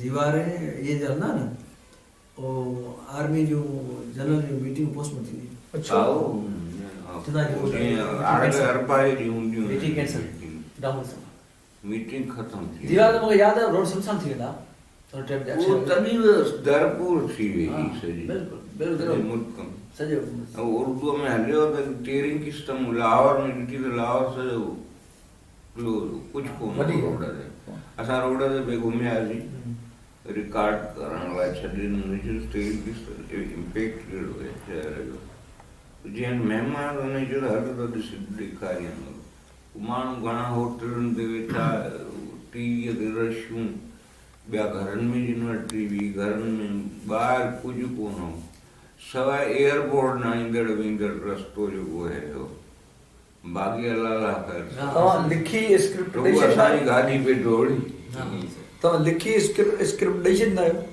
ديوار ۽ اهي جا هلندا نه او آرمي جون جنرل جون ميٽنگ پوسٽ ۾ ٿيندي. اڇا. ميٽنگ ڪينسل ڊائون ميٽنگ ختم ٿي ديوار ته مونکي ياد آهي روڊ سنسان ٿي ويندا ان ٽائيم تي اهو تڏهن به درپور ٿي وئي هئي سڄي بلڪل بلڪل ملڪ ۾ سڄو اردو ۾ هليو ته تيرهين قسط مون لاهور ۾ ڏٺي ته لاهور سڄو ڪلوز هو ڪجهه ڪونه هو روڊ تي اسان روڊ تي پئي گهمياسين رڪارڊ ڪرڻ لاء ڇڏي ڏنو تيرهين قسط امپيڪٽ ڪهڙو هي شهر جو جنهن مهمان ان چيو ته هل ته ڏس ڏيکاريان ماڻهو گهڻا هوٽلن تي ويٺا، ٽي ويء تي رشون، ٻيا گهرن ۾ جن وٽ ٽي وي، گهرن ۾ ٻاهر ڪجهه ڪونه هو، سواء ايئرپورٽ ڏانهن ايندڙ ويندڙ رستو جيڪو هيو، باقي الله الله خير صلا. توهان لکي اسڪرپٽ ڏئي رڳو ڇڏيندا اسان جي آهيو؟ گاڏي پئي ڊوڙي. توهان لکي اسڪرپٽ ڏئي ڇڏيندا آهيو؟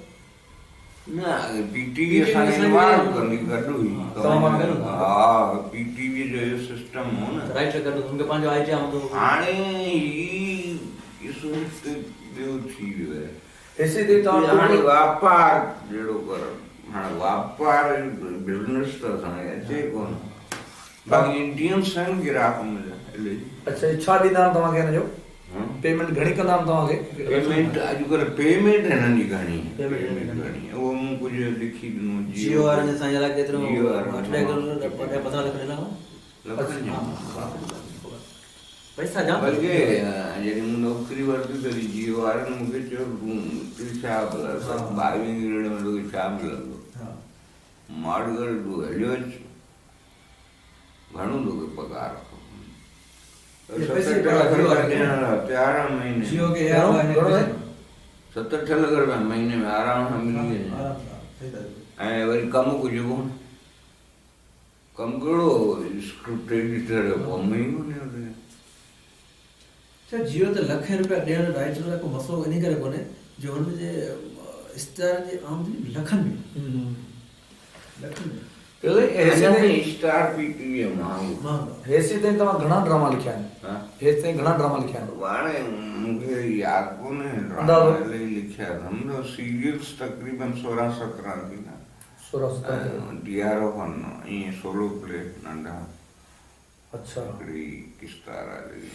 نه پي ٽي وي اسان کي انوالو ڪندي گڏ هئي ها پي ٽي وي جو اهو سسٽم هو نه رائيٽر گڏ هوندو ان کي پنهنجو آئيڊيا هوندو هو هاڻي هي قصو هڪ ٻيو ٿي ويو آهي هيسي تائين توهان هاڻي واپار جهڙو ڪر هاڻي واپار بزنس ته اسان کي اچي ڪونه باقي انڊينس آهن گراهڪ منهنجا الائي اڇا ڇا ڏيندا آهن توهان کي هن جو پيمينٽ گهڻي ڪندا آهن توهان کي؟ پيمينٽ اڄڪلهه پيمينٽ هنن جي گهڻي پيمينٽ گهڻي اهو مون ڪجهه لکي ڏنو جيو وارن جي سائين الائي ڪيترو اٺ ڏهه ڪروڙ ڏهه پندرهن لک ڏنا هئا لکن جا پئسا جام بلڪه جڏهن مون نوڪري ورتي تڏهن جيو وارن مون کي چيو تون ڇا ٻاويهين گريڊ ۾ توکي ڇا ملندو ماڙ ڪري تون هليو اچ گهڻو توکي پگهار ست اٺ لک رپيا ڏيڻ لاء تيار آهيان مهيني ۾. ست اٺ لک رپيا مهيني ۾ آرام سان ملي وڃي ۽ وري ڪم ڪجهه ڪونه. ڪم ڪهڙو اسڪرپٽ ايڊيٽر جو ڪم ئي ڪونهي اتي. ڇا جيو ته لکين رپيا ڏيڻ رائيٽر لاء ڪو مسئلو انهي ڪري ڪونهي جو هن جي اشتهارن جي آمدني به لکن ۾ لکن ۾. اشتهار پي ٽي وي مهانگو. هيسيتائين توهان گهڻا ڊراما لکيا آهن؟ هيستائين گهڻا ڊراما لکيا آهن؟ هاڻي مون کي ياد ڪونهي ڊراما الائي لکيا اٿم ته سيريلز تقريبن سورهن سترهن ٿيندا. سورهن سترهن ٿيندا. ڊي آر او کان ائين سولو پلي ننڍا. اڇا. هڪڙي قسط آراضي جي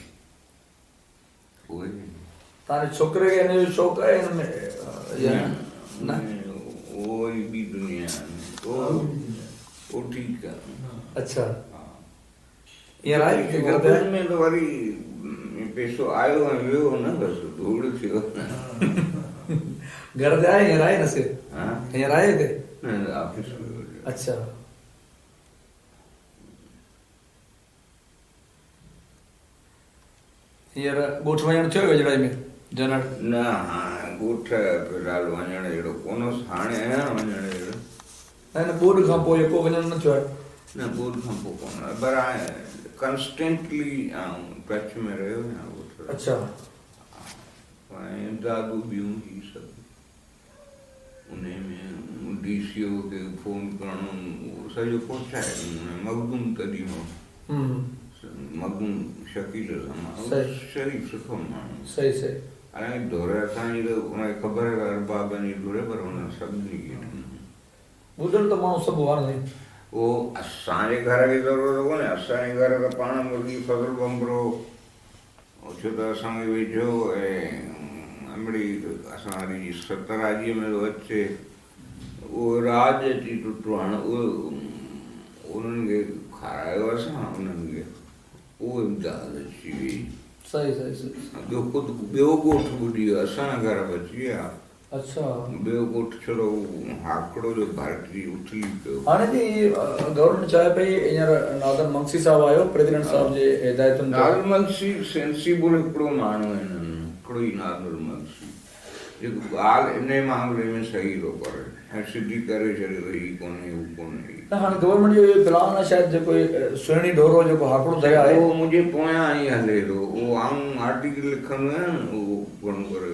اهي. توهان جي ڇوڪري کي ان جو شوق آهي ان ۾ يا نه؟ اهو وري ٻي دنيا آهي اهو ٺيڪ آهي. اڇا هينئر آهي ڪٿي گهر تي آهي؟ ۾ ته وري پيسو آيو ۽ ويو نه بس ڌوڙ ٿيو. گهر تي آهي هينئر آهي نصير؟ هينئر آهي هتي؟ نه آفيس ۾ ويو. اڇا. هينئر ڳوٺ وڃڻ ٿيو ويجهڙائي ۾ جنڙ؟ نه هاڻي ڳوٺ في الحال وڃڻ جهڙو ڪونه هوس، هاڻي آهيان وڃڻ جهڙو. نه نه ٻوڏ کان پوء يڪو وڃڻ نه ٿيو آهي. نه ٻوڏ کان پوء ڪونه پر هاڻي ڪنسٽنٽلي آئون ٽچ ۾ رهيو آهيان ڳوٺ سان. اڇا. ۽ امدادون ٻيون هي سڀ. انهي ۾ ڊي سي او کي فون ڪرڻو سڄو پهچائي ڏنو ۽ مخدوم تڏهن هو مخدوم شڪيل الزمان شريف سٺو ماڻهو صحيح صحيح ۽ ڌر اسان جي ته ان کي خبر آهي ته اربابن جي ڌر پر هن سڀني کي ڏنو. ٻڌل ته ماڻهو سڀ هئا نه سائين. اهو اسان جي گهر کي ضرورت ڪونهي اسان جي گهر ته پاڻ مرغي فضل ڀنڀرو ڇو ته اسان کي ويجهو ۽ امڙي اسان واري جي ستراجيء ۾ ٿو اچي، اهو راڄ اچي ٽٽو هاڻ اهو انهن کي کارايو اسان انهن کي اهو امداد اچي وئي. صحيح صحيح صحيح. ٻيو خود ٻيو ڳوٺ ٻڏي ويو اسان جا گهر بچي ويا. اڇا. ٻيو ڳوٺ ڇڙو هاڪڙو جو ڀرجي اٿلي پيو. هاڻي جي گورنمينٽ چاهي پئي هينئر ناظم منگسي صاحب آيو پريزيڊنٽ صاحب جي هدايتن تي. ناظم منگسي سينسيبل هڪڙو ماڻهو آهي هنن ۾ هڪڙو ئي ناظم منگسي جيڪو ڳالهه انهي معاملي ۾ صحيح ٿو ڪري ۽ سڌي ڪري ڇڏي ته هي ڪونهي هو ڪونهي هي. نه هاڻي گورنمينٽ جو اهو پلان آهي شايد جيڪو هي سهڻي ڍورو جيڪو هاڪڙو درياء آهي. اهو منهنجي پويان ئي هلي ٿو اهو آئون آرٽيڪل لکندو آهيان نه اهو گهڻو ڪري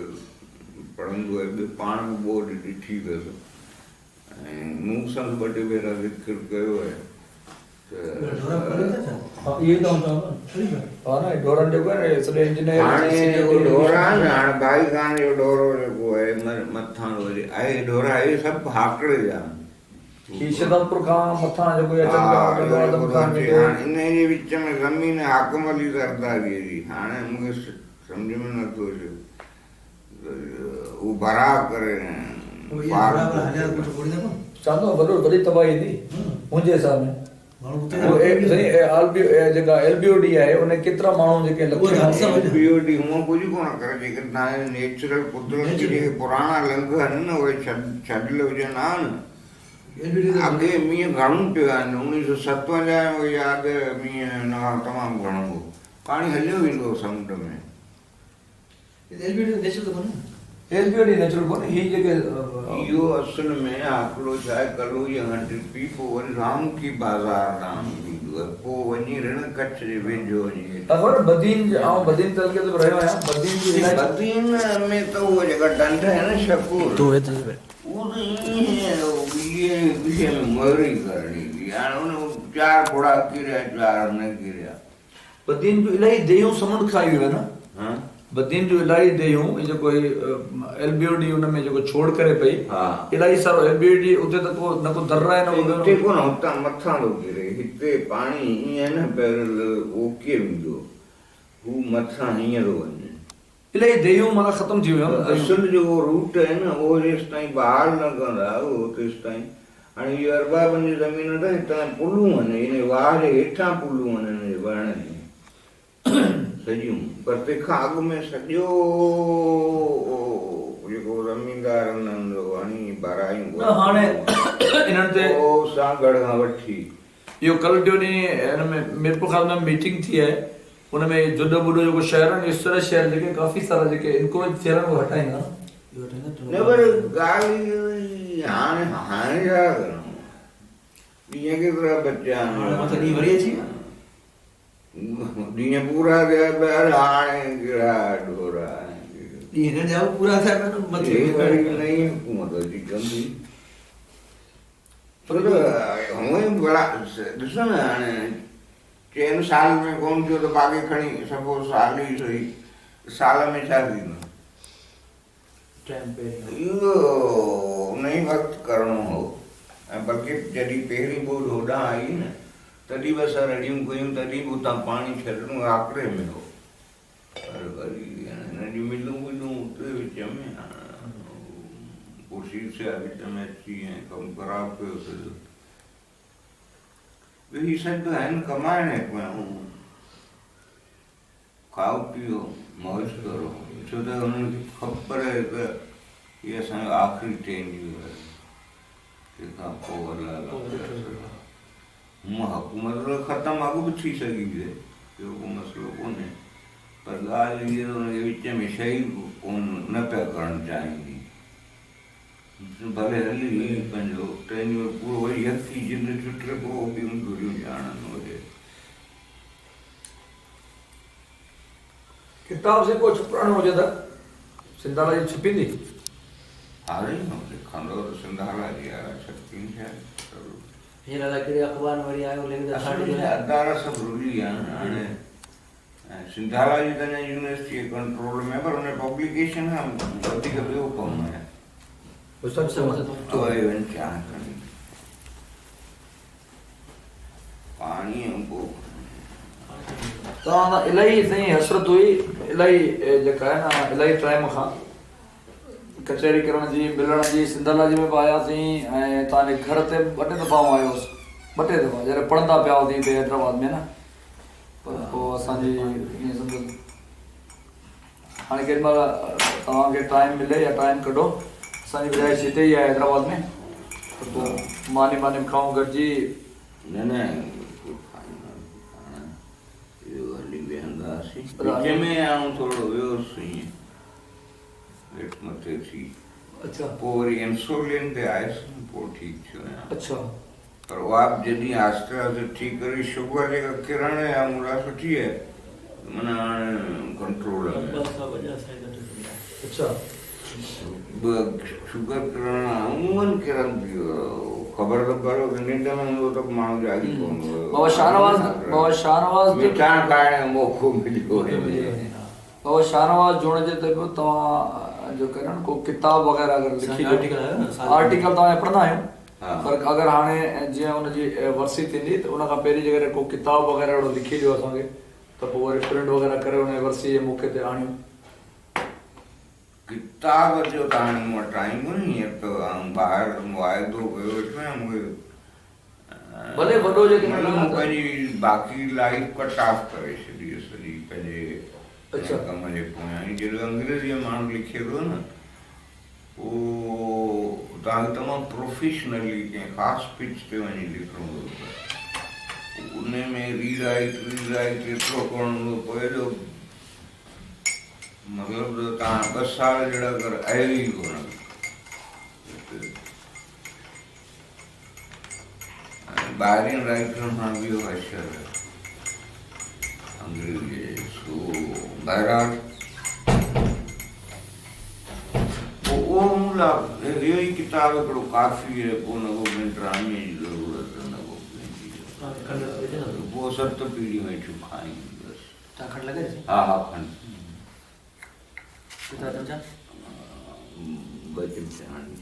پڙهندو آهي ٻيو پاڻ به ٻوڏ ڏٺي اٿس ۽ مون سان به ٻه ٽي ڀيرا ذڪر ڪيو آهي ته ها نه ڍورن جيڪو آهي نه سڄي انجنيئر هاڻي اهو ڍورا آهن هاڻي ڀائي خان جو ڍورو جيڪو آهي مٿان وري آهي ڍورا اهي سڀ هاڪڙي جا آهن. هي شدادپور کان مٿان جيڪو اچن پيا ٽنڊو آدم خان ويندو. هاڻي انهي جي وچ ۾ زمين حاڪم علي زرداري جي هاڻي مون کي سمجهه ۾ نٿو اچي هو ڀراء ڪري پار چوندو وڏو وڏي تباهي ايندي منهنجي حساب ۾ جيڪا ايل بي او ڊي آهي ان ڪيترا ماڻهو جيڪي لکين ايل بي او ڊي هونء ڪجهه ڪونه ڪري جيڪڏهن توهان جا نيچرل قدرتي جيڪي پراڻا لنگهه آهن نه اهي ڇڏيل هجن ها نه اڳي مينهن گهڻو پيو آهي 1957 ۾ مونکي ياد آهي مينهن هن کان تمام گهڻو هو پاڻي هليو ويندو هو سمنڊ ۾. L B O D natural ته ڪونهي. L B O D natural ڪونهي هي جيڪي. اهو اصل ۾ هاڪڙو ڇا آهي ڪلوئي کان ٽپي پوء وري رامڪي بازار ڏانهن ويندو آهي پوء وڃي رڻ ڪڇ جي ويجهو وڃي هيٺ. خبر بدين آئون بدين تعلقي تي به رهيو آهيان بدين جي الائي. بدين ۾ ته اهو جيڪا ڍنڍ آهي نه شڪور اهو ته ائين ٻيهي ۾ مهري ڪرڻي هئي هاڻي ان چار گهوڙا ڪيريا چار نه ڪيريا. بدين جون الاهي ديهون سمنڊ کائي ويون آهن نه بدين جون الاهي ديهون هي جيڪو هي ايل بي او ڊي ان ۾ جيڪو ڇوڙ ڪري پئي الاهي سارو ايل بي او ڊي اتي ته ڪو نه ڪو در آهي نه ڪو ٻيو هتي ڪونه هتان مٿان ٿو ڪري هتي پاڻي ائين نه پيرل اوڪي ويندو هو مٿان هيئن ٿو وڃي. الاهي ديهون معنيٰ ختم ٿي ويون آهن. اصل جيڪو روٽ آهي نه اهو جيستائين بحال نه ڪندا اهو تيستائين هاڻي اهو اربابن جي زمين ته هتان پلون آهن ان واهه جي هيٺان پلون آهن ان جي وهڻ جون سڄيون پر تنهن کان اڳ ۾ سڄو جيڪو زميندار انهن جو هڻي ڀرايون نه هاڻي انهن تي اهو سانگهڙ کان وٺي اهو ڪل ٽيون ڏينهن هن ۾ ميرپورخاص ۾ ميٽنگ ٿي آهي ان ۾ جڏو ٻڏو جيڪو شهر آهن اهي سر شهر جيڪي ڪافي سارا جيڪي انڪروچ ٿيل آهن اهي هٽائيندا. نه پر ڳالهه اها هاڻي هاڻي ڇا ڪرڻو ڏينهن ڪيترا بچيا آهن. هاڻي مٿان ڏينهن وري اچي ويا. ڏينهن پورا ٿيا پيا هاڻي ڪهڙا ڍورا. ڏينهن هن جا به پورا ٿيا پيا مٿي. هي وري نئين حڪومت اچي ڪندي. ڇو ته هونئن به ڀلا ڏسو نه هاڻي چئن سالن ۾ ڪونه ٿيو ته باقي کڻي سپوز سال ئي سهي سال ۾ ڇا ٿيندو؟ اهو ان ئي وقت ڪرڻو هو ۽ بلڪه جڏهن پهرين ٻوڏ هوڏانهن آئي نه تڏهن به اسان رڙيون ڪيون تڏهن به اتان پاڻي ڇڏڻو آڪڙي ۾ هو پر وري هنن جون ملون ولون اتي وچ ۾ خورشيد صاحب وچ ۾ اچي ۽ ڪم خراب ڪيو سڄو. ٻيو هي سڀ آهن ڪمائڻ جي پويان کائو پيئو موج ڪرو ڇو ته هنن کي خبر آهي ته هي اسان جو آخري ٽينيور آهي تنهن کان پوء الله الله هونء حڪومت ته ختم اڳ به ٿي سگهي ٿي، اهو ڪو مسئلو ڪونهي، پر ڳالهه هيء ته ان کي وچ ۾ شهيد ڪونه نه پيا ڪرڻ چاهين. ڀلي هلي هي پنهنجو ٽينيور پورو وري يڪي جند ڇٽي پوء ٻيون ڌريون ڄاڻن اهي. ڪتاب سائين ڪو ڇپرائڻو هجي ته سنڌالاجي ڇپيندي؟ ها سائين لکندو ته سنڌالاجي وارا ڇپين شايد. هينئر الائي ڪهڙي اخبار ۾ وري آيو ليک ته اصل ۾ ادارا سڀ رلي ويا آهن هاڻي سنڌالاجي ته اڃا يونيورسٽي جي ڪنٽرول ۾ پر ان پبليڪيشن کان وڌيڪ ٻيو ڪم آهي. تو آئي وڃ چانهه کڻي پاڻي ۽ پوء توهان سان الاهي سائين حسرت هئي الاهي جيڪا آهي نه الاهي ٽائيم کان ڪچهري ڪرڻ جي ملڻ جي سنڌالاجي ۾ به آياسين ۽ توهان جي گهر تي به ٻه ٽي دفعا آئون آيو هوس ٻه ٽي دفعا جڏهن پڙهندا پيا هئاسين هتي حيدرآباد ۾ نه پر پوء اسان جي ائين سمجهو هاڻي ڪيڏي مهل توهان کي ٽائيم ملي يا ٽائيم ڪڍو اسان جي رهائش هتي ئي آهي حيدرآباد ۾ ته پوء ماني ماني به کائون گڏجي. نه نه بلڪل کائينداسين پاڻ اهو هلي ويهنداسين وچ ۾ آئون ٿورو ويو هوس ائين هيٺ مٿي ٿي پوء وري انسولين تي آيس پوء ٺيڪ ٿيو آهيان. پر اها به جڏهن آهستي آهستي ٺيڪ ڪري شگر جيڪا ڪرڻ يا مون لاء سٺي آهي معنيٰ هاڻي ڪنٽرول ۾ شگر ڪرڻ عموماً ڪرندي خبر ته پئي ته ننڊ ۾ هوندو ته به ماڻهو جاڳي پوندو هيو. بابا شاهنواز بابا شاهنواز مٺاڻ کائڻ جو موقعو مليو وڃي. بابا شاهنواز جوڻيجي تي به توهان جو ڪرڻ ڪو ڪتاب وغيره اگر لکي ڏيو آرٽيڪل توهان جا پڙهندا آهيون پر اگر هاڻي جيئن ان جي ورسي ٿيندي ته ان کان پهرين جيڪڏهن ڪو ڪتاب وغيره اهڙو لکي ڏيو اسان کي ته پوء وري پرنٽ وغيره ڪري ان جي ورسي جي موقعي تي آڻيون. ڪتاب جو ته هاڻي مون وٽ ٽائيم ڪونهي هينئر ته آئون ٻاهر معاهدو ڪيو ويٺو آهيان مون کي ڀلي وڏو جيڪڏهن مطلب مون پنهنجي باقي لائيف ڪٽ آف ڪري ڇڏي آهي سڄي پنهنجي ڪم جي پويان هي جڏهن انگريزيء ۾ ماڻهو لکي ٿو نه پوء توهان کي تمام پروفيشنلي ڪنهن خاص پچ تي وڃي لکڻو ٿو پئي ان ۾ ري رائيٽ ري رائيٽ ايترو ڪرڻو ٿو پئي جو مطلب ته توهان ٻه سال جهڙا ڪر آيو ئي ڪونه. ٻاهرين رائيٽرن سان به اهو حشر آهي انگريزي سو بهرحال پوء اهو مون لاء اهو ئي ڪتاب هڪڙو ڪافي آهي پوء نه ڪو ڪنهن ڊرامي جي ضرورت نه ڪو ڪنهن جي پوء ست پيڙهيون ويٺيون کائين بس. تان کنڊ لڳائي ڏسي. ها ها کنڊ. ڪيترا چمچا؟ ٻه چمچا هاڻي.